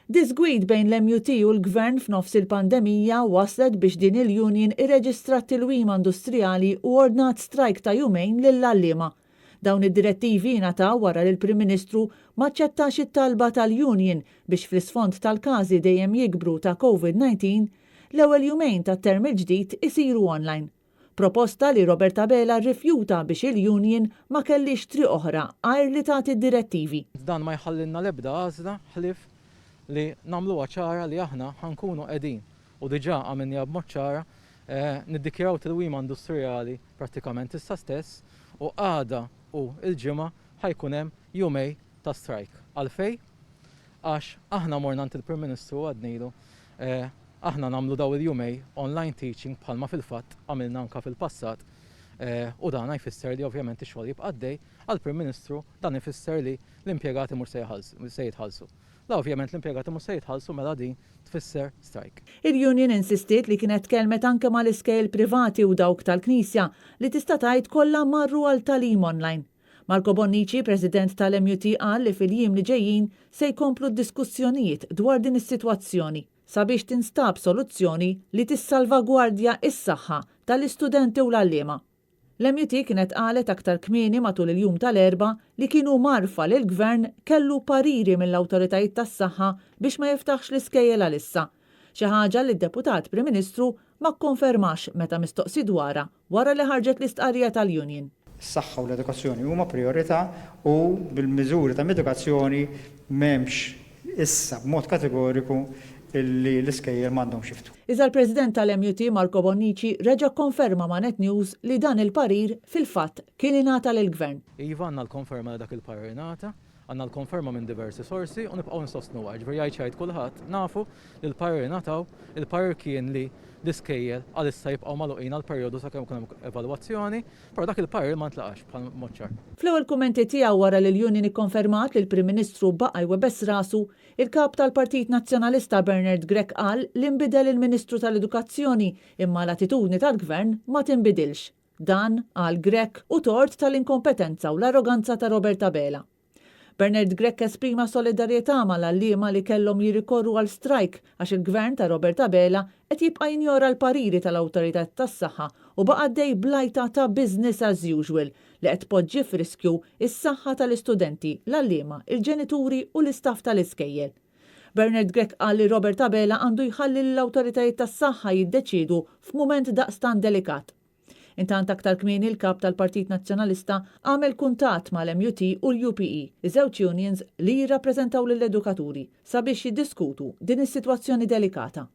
Diżgwid bejn l-MUT u l-Gvern f'nofs il-pandemija waslet biex din il-union irreġistrat tilwima industrijali u ordnat strajk ta' jumejn lill-għalliema. Dawn id-direttivi ngħataw wara li l-Prim Ministru m'aċċettax it-talba tal-union biex fl-isfond tal-każi dejjem jikbru ta' Covid-19, l-ewwel jumejn tat-term il-ġdid isiru online. Proposta li Robert Abela rrifjuta biex il-union ma kellhiex triq oħra għajr li tagħti d-direttivi. Dan ma jħallilna l-ebda għażla ħlief li nagħmluha ċara li aħna ħa nkunu qegħdin, u diġà għamilniha b'mod ċara, niddikjaraw tilwima industrijali prattikament issa stess u għada u l-Ġimgħa ħa jkun hemm jumej ta' strajk. Għalfejn? Għax aħna morna għand il-Prim Ministru u għadnilu aħna nagħmlu dawn il-jumej online teaching bħalma fil-fatt għamilna anke fil-passat u dan jfisser li ovvjament ix-xogħol jibqa' għaddej, għall-Prim Ministru dan ifisser li l-impjegati mhux se jitħallsu. La ovvjament l-impjegati mhux se jitħallsu mela din tfisser strajk. Il-union insistiet li kienet tkellmet anke mal-iskejjel privati u dawk tal-Knisja li tista' tgħid kollha marru għal tagħlim online. Marco Bonnici, President tal-MUT qal li fil-jiem li ġejjin se jkomplu d-diskussjonijiet dwar din is-sitwazzjoni sabiex tinstab soluzzjoni li tissalvagwardja s-saħħa tal-istudenti u l-għalliema. L-MUT kienet qalet aktar kmieni matul il-jum tal-Erbgħa li kienu mgħarrfa li l-Gvern kellu pariri mill-awtoritajiet tas-saħħa biex ma jiftaħx l-iskejjel għalissa, xi ħaġa li d-Deputat Prim Ministru ma kkonfermax meta mistoqsi dwarha wara li ħarġet l-istqarrija tal-union. Is-saħħa u l-edukazzjoni huma prijorità u bil-miżuri ta' mitigazzjoni m'hemmx issa b'mod kategoriku li l-iskejjel m'għandhomx jiftħu. Iżda l-President tal-MUT Marco Bonnici reġa' kkonferma ma' Net News li dan il-parir fil-fatt kien ingħata lill-Gvern. Iva għandna l-konferma li dak il-parir ingħata. Għandna l-konferma minn diversi sorsi u nibqgħu nsostnuha. Jiġifieri jgħid x'jgħid kulħadd, nafu li l-parir ingħataw, il-parir kien li l-iskejjel għalissa jibqgħu magħluqin għal perjodu sakemm ikun hemm evalwazzjoni, però dak il-parir ma ntlaqax bħal mod ċar. Fl-ewwel kummenti tiegħu wara li l-union ikkonfermat li l-Prim Ministru baqa' jwebbes rasu, il-Kap tal-Partit Nazzjonalista Bernard Grech qal li nbidel il-Ministru tal-Edukazzjoni imma l-attitudni tal-Gvern ma tinbidilx. Dan, qal Grech, hu tort tal-inkompetenza u l-arroganza ta' Robert Abela. Bernard Grech esprima solidarjetà mal-għalliema li kellhom jirrikorru għal strajk għax il-Gvern ta' Robert Abela qed jibqa' jinjora l-pariri tal-awtoritajiet tas-saħħa u baqa' għaddej bl-għajta ta' business as usual li qed tpoġġi f'riskju s-saħħa tal-istudenti, l-għalliema, il-ġenituri u l-istaff tal-iskejjel. Bernard Grech qal li Robert Abela għandu jħalli lill-awtoritajiet tas-saħħa jiddeċiedu f'mument daqstant delikat. Intant aktar kmieni l-Kap tal-Partit Nazzjonalista għamel kuntatt mal-MUT u l-UPE, iż-żewġ unions li jirrappreżentaw lill-edukaturi, sabiex jiddiskutu din is-sitwazzjoni delikata.